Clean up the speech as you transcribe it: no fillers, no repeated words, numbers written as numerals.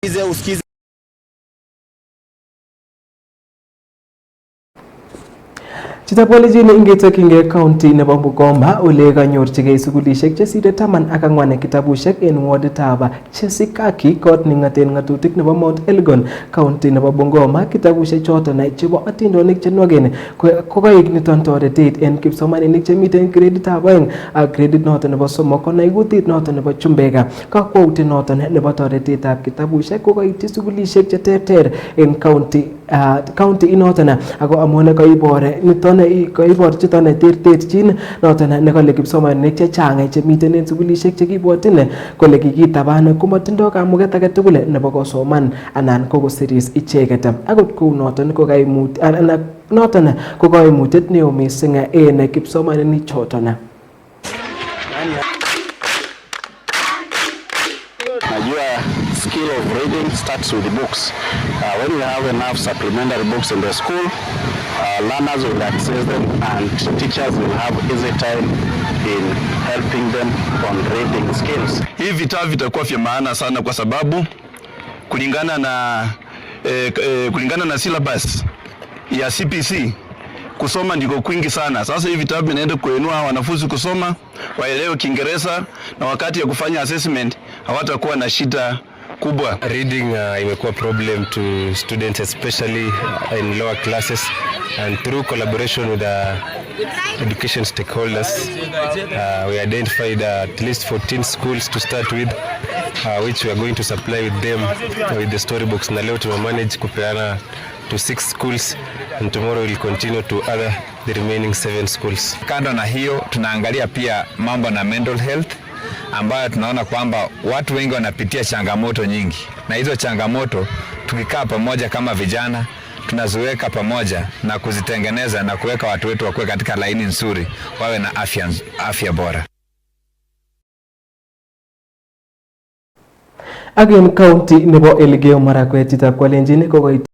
Usikize. Chitab kalenjin ingetokyingei county nebo Bungoma ole kanyorchigei sukulishek chesire 14 kitabushek en woditab Chesikaki, kot neng'oten ng'atutik nebo Mount Elgon, county nebo Bungoma. Kitabushek choton chebo atindonik chenwogen ko koik niton toretet en kipsomaninik chemiten greditab 2 ak gredit noton nebo 3 konai kutit noton nebo chumbek. Kakwautiet noton nebo toretetab kitabushek ko koityi sukulishek cheterter en county inoton, ako amun koibor niton koibor chuton terterchin noton nekole kipsomaninik chechang chemiten en sukulishek chekibwotyin kole kikitaban komotindo kamuget agetugul nebo kosoman anan ko kosiris icheket. Akot kou noton ko kaimut anan noton ko kaimutiet neo missing en kipsomaninik choton. Najua skill of reading starts with books. When you have enough supplementary books in the school, learners will access them and teachers will have easy time in helping them on reading skills. Hivi vitabu vitakuwa vya maana sana kwa sababu kulingana na syllabus ya CBC, kusoma ndiko kwingi sana. Sasa hivi vitabu vinaenda kuinua wanafunzi kusoma, waelewe Kiingereza, na wakati ya kufanya assessment hawatakuwa na shida kubwa. Reading imekuwa problem to students, especially in lower classes, and through collaboration with the education stakeholders, we identified at least 14 schools to start with, which we are going to supply with them with the storybooks, na leo tumemanage kupeana to six schools and tomorrow we'll continue to other the remaining seven schools. Kando na hiyo, tunaangalia pia mambo na mental health, ambayo tunaona kwamba watu wengi wanapitia changamoto nyingi, na hizo changamoto tukikaa pamoja kama vijana tunaziweka pamoja na kuzitengeneza na kuweka watu wetu wakuwe katika laini nzuri, wawe na afya bora. Ak en county nebo Elgeyo Marakwet, chitab kalenjin kokoit